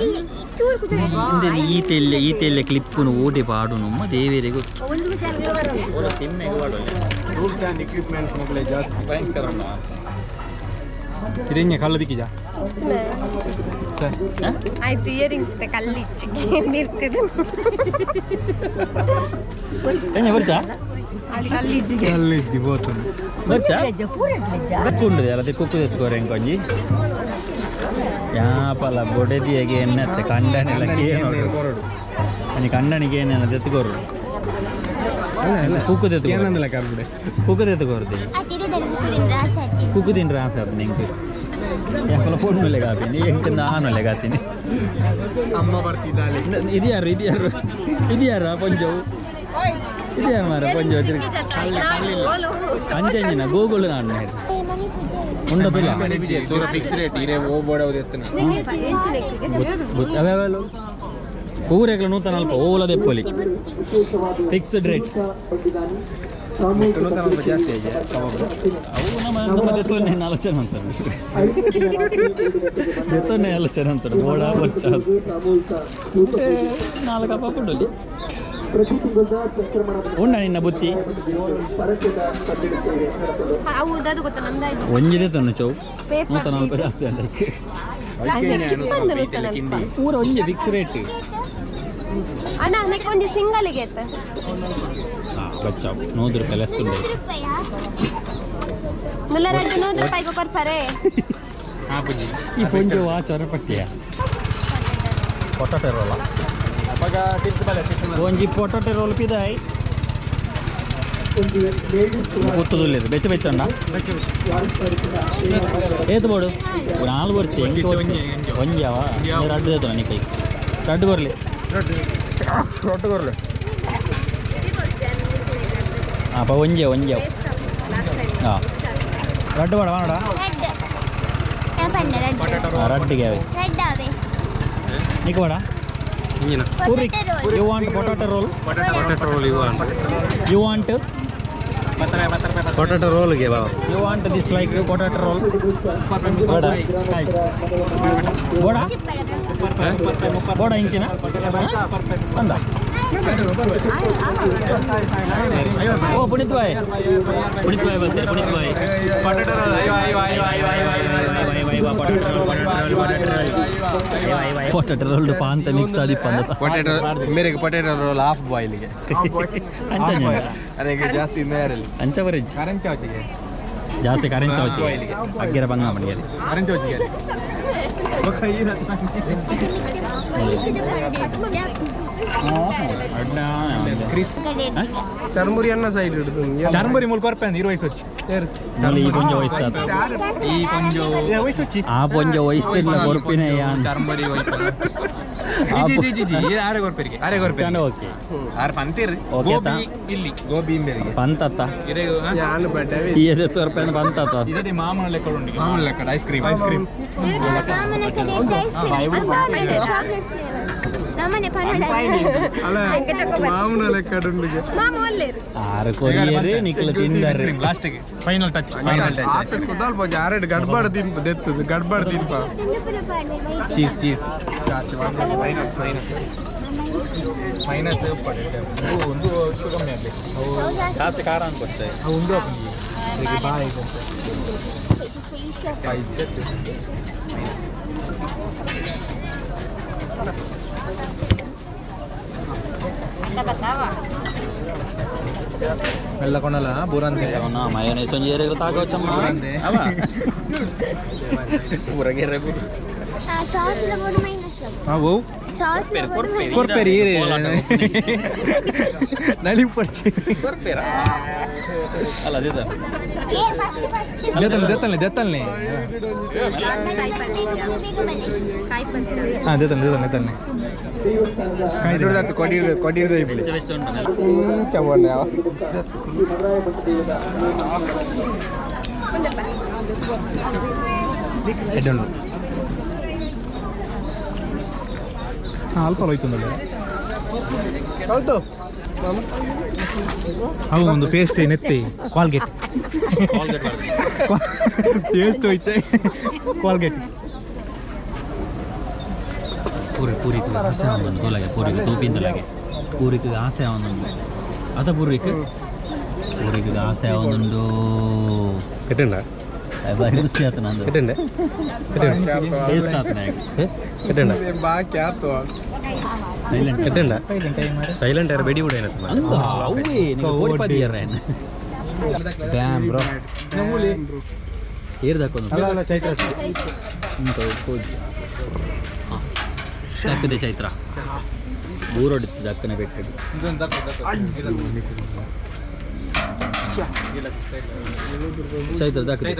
ಈತೆಲ್ಲ ಈತೆಲ್ಲ ಕ್ಲಿಪ್ಪುನು ಓಟಿ ಪಾಡು ನಮ್ಮ ದೇವರಿಗೂ ಸಿಮ್ಮೆಗೆ ಪಾಡಲ್ಲ. Tools and equipments ಮಕ್ಕಳೇ ಜಾಸ್ತಿ. ಭಯಂಕರ. ಇದಿಂಗೆ ಕಲ್ಲು ದಿಕ್ಕಿಜಾ ಸರ್? ಆಯ್ತು, ಇಯರಿಂಗ್ಸ್ ಕಲ್ಲಿಚ್ಚಿ ಬಿರ್ಕದು. ಬರ್ಚಾ? ಕಲ್ಲಿಜ್ಜಿಗೆ. ಕಲ್ಲಿಜ್ಜಿ ಬೋತುಂಡು. ಬರ್ಚಾ ಕುಕ್ಕು ಅಲ್ಲ, ಕುಕ್ಕು ಎತ್ಕೋರೆ ಇಂಕೊಂಜಿ ಯಾಪಲ ಬೊಡೆದಿಯಗೆ ಎನ್ನತ್ತೆ ಕಂಡನೆಲ್ಲ ಕೇನು ಒಂಜಿ ಕಂಡನಿಗೆ ಏನೇನ ಎತ್ಕೋರು ಕುಕ್ಕು ತೆತ್ಕೋರು. ಏನಂದಿಲ್ಲ ಕರ್ಬಿಡೆ. ಕುಕ್ಕು ತೆತ್ಕೋರ್ದಿ, ಕುಕ್ಕು ತಿಂದ್ರೆ ಆಸೆ ಆತು ನಿಂಗೆ. ಯಾಪಲ ಪೊಣ್ಣುಲೆ ಕಾಪಿನಿ ಎಂಕ್ ನಾನುಲೆ ಕಾತೀನಿ. ಅಮ್ಮ ಬರ್ತಿದ್ದಾಳೆ. ಇದು ಯಾರು, ಇದು ಯಾರು, ಇದು ಯಾರು ಪೊಂಜವು, ಇದು ಯಾರು ಮಾರ ಪೊಂಜವು? ಅಂಚಂಜಿನ ಗೂಗುಲ್ ನಾನು ಉಂಡ ತುಲ. ದೂರ ಫಿಕ್ಸ್ ರೇಟ್ ಇರೇ ಹೋಗ್ಬೇಡ ಎತ್ತನ. ಅವ್ಯಾವೆಲ್ಲ ಪೂರೆಗ್ಲ ನೂತನ ಅಲ್ಪ ಓಲ ದೆಪ್ಪೊಲಿ ಫಿಕ್ಸ್ಡ್ ರೇಟ್. ನೂತನ ಜಾಸ್ತಿ ಆಗಿದೆ ಕಬಾಬ್. ಅವು ನಮ್ಮ ನಮ್ಮ ದೆತ್ತೊನ್ನೆ ಆಲೋಚನೆ ಅಂತಾರೆ, ದೆತ್ತೊನ್ನೆ ಆಲೋಚನೆ ಅಂತಾರೆ. ಬೋಡ ಬಚ್ಚ ನಾಲ್ಕು ಹಬ್ಬ ಉಂಡಲ್ಲಿ ಉಂಡ ನಿನ್ನ ಬುತ್ತಿ. ಹೌದು, ಗೊತ್ತಾ ನಂದಾಯ್ತು. ಒಂಜಿದೆ ತೊನ್ನು ಚೌ. ಪೇಪರ್. ನೂತನ ಅಲ್ಪ ಜಾಸ್ತಿ ಅಲ್ಲ. ನೂತನ. ಪೂರ ಒಂಜಿ ಫಿಕ್ಸ್ ರೇಟ್. ಅಣ್ಣ, ನೆಕ್ ಒಂಜಿ ಸಿಂಗಲ್ಗೆ ಆಯ್ತು. ಬಚ್ಚಾವು 100 ರೂಪಾಯಿ ಲೆಸ್ ಉಂಡೆ. ಮುಲ್ಲರಾಜು 100 ರೂಪಾಯಿಗೆ ಕೊರ್ಪಾರೆ. ಈ ಪೊಂಜು ವಾ ಚೊರಪಟ್ಟಿಯ ಪೊಟಾಟೊ ರೋಲ. ಅವಾಗ ಟಿಪ್ಸ್ ಬಲೆ ಟಿಪ್ಸ್. ಒಂಜಿ ಪೊಟಾಟೊ ರೋಲ್ ಪಿದಾಯ್ ಗೊತ್ತುದಿಲ್ಲ. ಬೆಚ್ಚ ಬೆಚ್ಚಂಡ ಏತು ಬೋಡು ನಾಲ್ಕು ಬರ್ಚಿ ಒಂಜಾವ ರಡ್ಡು ದೇತನ ನಿಕೈ ರಡ್ಡು ಕೊರ್ಲಿ, ರಡ್ಡು ಕೊರ್ಲಿ. ಅಪ್ಪ ಒಂಜೆ ಒಂಜೆ. ಹಾಂ, ರಡ್ಡು ಬೇಡ ಮಾಡ. ರಡ್ಡಿಗೆ ಅವೆ ನಿಕ್ ಬೇಡ. Puri, you want potato roll? Potato roll you want? You want? Potato ರೋಲ್ಗೆ ಬಾ. You want this like potato roll? ಬೇಡ ಬೋಡ ಬೋಡ ಇಂಚಿನ ಬಂದ. ಓ ಪುನೀತ್ ಬಾಯ್, ಪುನೀತ್ ಬಾಯ್ ಬರ್ತಾರೆ, ಪುನೀತ್ ಬಾಯ್. ಪೊಟಾಟೊ ರೋಲ್ ಐವ ಐವ ಐವ ಐವ ಐವ ಐವ. ಪೊಟಾಟೊ ರೋಲ್ ಪಾಂತ ಮಿಕ್ಸ್ ಆದಿಪ್ಪ ಅಂದ. ಪೊಟ್ಯಾಟೊ ಮೇರೆಗೆ potato roll half ಬಾಯ್ಲಿಗೆ. ಅಂಚ. ಅದೇ ಜಾಸ್ತಿ ಮೇರಲ್ಲಿ. ಅಂಚ ಬರಿಜ್. ಕರೆಂಟ್ ಚಾವಚಿಗೆ. ಜಾಸ್ತಿ ಕರೆಂಟ್ ಚಾವಚಿ ಅಗ್ಗೆರ ಬಂಗ ಮಣಿಯಲ್ಲಿ. ಕರೆಂಟ್ ಚಾವಚಿಗೆ. ಚರ್ಮುರಿ ಅನ್ನ ಸೈಡ್ ಹಿಡಿದು. ಚರ್ಮುರಿ ಮೂಲ ಕೊರ್ಪೆ ಇರು ವಯಸ್ಸು వచ్చి. ಈ ಪೊಂಜ ವಯಸ್ಸಾತ. ಈ ಕೊಂಜು ವಯಸ್ಸು. ಆ ಪೊಂಜ ವಯಸ್ಸಿಲ್ಲ ಕೊರ್ಪಿನ. ಚರ್ಮುರಿ G G G ಆರೆ ಕೊರ್ಪೆರಿಗೆ. ಅರೆ ಕೊರ್ಪೆ. ಓಕೆ. ಆರ್ ಪಂತೀರ್. ಓಕೆ ತಾ. ಇಲ್ಲಿ ಗೋಬಿ ಇಂಬೇರಿಗೆ. ಪಂತತ್ತ. ಯಾನು ಬಡ್ಡವಿ. ಈ ಎದೆ ರೂಪಾಯಿ ಪಂತತ್ತ. ಇದೇ ಮಾಮೂಲಿ ಲೆಕ್ಕ ಉಂಟು. ಮಾಮೂಲಿ ಲೆಕ್ಕ ಐಸ್ ಕ್ರೀಮ್, ಐಸ್ ಕ್ರೀಮ್. ನಮ್ಮನೆ ಪನ್ನಡ. ಮಾಮೂನ ಲೆಕ್ಕ ಉಂಡಿಗೆ. ಮಾಮ ಒಲ್ಲೇರು. ಆರು ಕೊರಿಯರ್ ನಿಕ್ಲ ತಿಂದರೆ. ಲಾಸ್ಟಿಗೆ ಫೈನಲ್ ಟಚ್. Final touch. ಆಸೆ ಕುದಾಲ್ ಬಗ್ಗೆ ಆರೆಡ್ ಗಡ್ಬಡ್ ತಿನ್ಪ ದೆತ್ತದು ಗಡ್ಬಡ್ ತಿನ್ಪ. Cheese cheese minus minus minus ಒಂದು ಒಂದು ಕಮ್ಮಿ ಆಗಲಿ. ಜಾಸ್ತಿ ಖಾರ ಅನ್ಕೊಡ್ತೇವೆ. ಉಂಡು ಬಾಯಿ. మెల్లకొండల బూరంతే. ಮಯೋನೈಸ್ ಒಂಜಿ ಏರೆಗ್ಲ ತಾಕೋಚಮ್ಮ ಅವ. ఓ. ಕೊರ್ಪೇರಿ ನಲಿಪರ್ಚಿ ಅಲ್ಲ ಅದೇ ದೇತಲ್ನೆ ದೇತಲ್ನೆ ದೇತಲ್ನೆ ಹಾಂ ದೇತಲ್ನೆ ದೇತಲ್ನೆ ದೇತಲ್ನೆ ಕೊಡಿರ್ದು ಕೊಡಿರ್ದು ಇಬ್ಬರು ಬೆಚ್ಚ ಬೆಚ್ಚ ಉಂಟು ಎಡ್ಡುಂಡು ಹಾಂ ಅಲ್ಪ ಹೋಯ್ತುಂದಲ್ಲ ಅವು ಒಂದು ಪೇಸ್ಟ್ ನೆತ್ತಿ ಕಾಲ್ಗೇಟ್ ಟೇಸ್ಟ್ ಹೋಯ್ತೆ ಕಾಲ್ಗೇಟ್ ಪೂರಿ ಪೂರಿಗೆ ಆಸೆ ಅವನು ತೋಲಾಗೆ ಪೂರಿಗೆ ತೂಪಿಂದಲಾಗೆ ಪೂರಿಗೆ ಆಸೆ ಅವನೊಂದು ಅದ ಪೂರಿಗೆ ಪೂರಿಗೆ ಆಸೆ ಅವನೊಂದು ಎಟ್ಟುಂಡ ಬಾರಿ ಖುಷಿ ಆತ ನಂದು ಎಟ್ಟುಂಡೆ ಟೇಸ್ಟ್ ಆತನ ಯಾಕೆ ಎಟ್ಟುಂಡ ಬಾಕಿ ಆತು ಸೈಲೆಂಟ್ ಎಟ್ಟುಂಡ ಸೈಲೆಂಟ್ ಯಾರು ಬೆಡಿ ಬಿಡ ಏನತ್ತ ಅಂದ ಅವೇ ನಿಂಗೆ ಕೋಡಿಪದಿಯರ ಡ್ಯಾಮ್ ಬ್ರೋ ಏರ್ದಾಕೊಂದು ಅಲ್ಲ ಅಲ್ಲ ಚೈತ್ರ ದಕ್ಕದೆ ಚೈತ್ರ ಊರೊಡಿತ್ತು ದಕ್ಕನ ಬೇಕಾಗಿ ಚೈತ್ರ ದಕ್ಕದೆ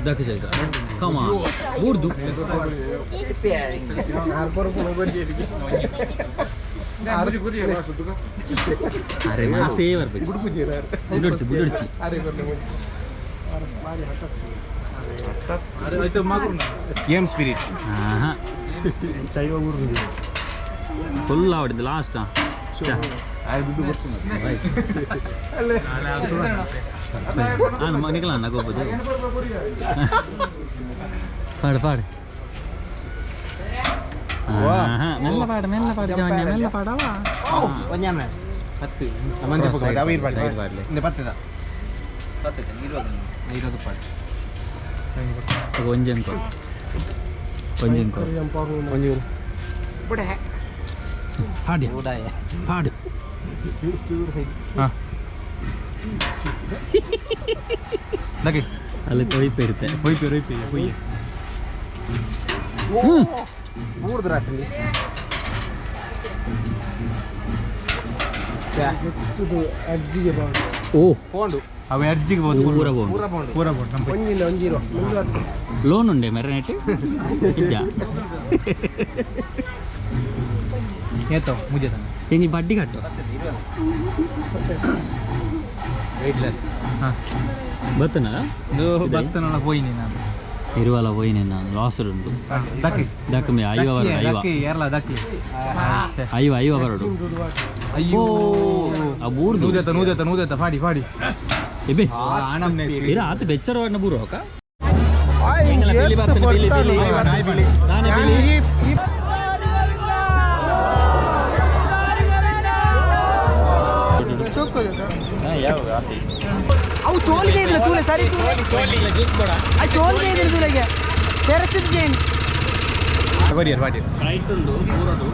ದಕ್ಕ ಚೈತ್ರ ಕಮ ಊರ್ದು ಅರೆ ಮನಸ್ಸೇ ಬರ್ಬೇಕು ಬುಡೊಡ್ಚಿ ಬುಡೊಡ್ಚಿ ಗೇಮ್ ಸ್ಪಿರಿಟ್ ಆಹಾ ಫುಲ್ ಆವಡಿದ್ದು ಲಾಸ್ಟ್ ಹಾಂ ನಿಕಲ ಅಣ್ಣ ಗೋಪದು ಪಾಡು ಪಾಡು ಆಹಾ, ಮೆಲ್ಲ ಪಾಡು ಮೆಲ್ಲ ಪಾಡು ಜವನ್ಯ ಮೆಲ್ಲ ಪಾಡವಾ ಹತ್ತು Side ಪಾಡ್ಲೆ. ಪತ್ತದ ಇರೋದು ಪಾಡು ಒಂಜಿ ಅಂಕೋ ಒಂಜಿ ಅಂಕೋ ಒಂಜಿ ಪಾಡಿ ಪಾಡು ಹಾಂ ದಕ್ಕೆ ಅಲ್ಲಿ ಕೊಯ್ಪೆ ಇರುತ್ತೆ ಹೋಯ್ಪೆ ಹೋಯ್ಪೆ ಹೋಯ್ ಮೂರ್ದು ರಾತ್ರಿ ಓ ಪೋಂಡು ಅವ ಅರ್ಜಿಗೆ ಬೋದು ಪೂರ ಬೋಂಡು ಪೂರ ಪೋಂಡು ಪೂರ ಬೋಂಡು ನಮ್ಮ ಒಂಜಿಲ್ಲ ಒಂಜಿರೋ ಲೋನ್ ಉಂಡೆ ಮೆರನೆಟ್ ಇಜ್ಜ ಏತೋ ಮುಜೆ ತಾನೆ ಇಂಜಿ ಬಡ್ಡಿ ಕಟ್ಟು ವೆಯ್ಟ್ಲೆಸ್ ಹಾಂ ಬತ್ತನ ಇದು ಬತ್ತನಲ್ಲ ಪೋಯಿನಿ ನಾನು ಇರುವಲ್ಲ ಹೋಯಿನಿ ನಾನು ಲಾಸ್ ಉಂಟು ದಕ್ಕೆ ದಕ್ಕಮಿ ಐವ ಬರೋಡು ಐವ ದಕ್ಕೆ ಏರ್ಲ ದಕ್ಕೆ ಐವ ಐವ ಬರೋಡು ಅಯ್ಯೋ ಆ ಬೂರ್ದು ನೂದೆತ್ತ ನೂದೆತ್ತ ನೂದೆತ್ತ ಫಾಡಿ ಫಾಡಿ ಎಬೆ ಆನಮ್ನೆ ಇರ ಆತ ಬೆಚ್ಚರ ವಾಡ್ನ ಬೂರು ಹೋಕ ಎಂಗಲ ಬಿಳಿ ಬರ್ತನೆ ಬಿಳಿ ಬಿಳಿ ನಾನೇ ಬಿಳಿ ಅವು ಚೋಲಿಗೆ ಇದ್ರೆ ತೂಲೆ ಸರಿ ಆ ಚೋಲಿಗೆ ಇದ್ರೆ ತೂಲೆಗೆ ತೆರಸಿದ ಕೊರಿಯರ್ ಪಾಡಿ ಸ್ಪ್ರೈಟ್ ಉಂಡು ಬೂರಡು.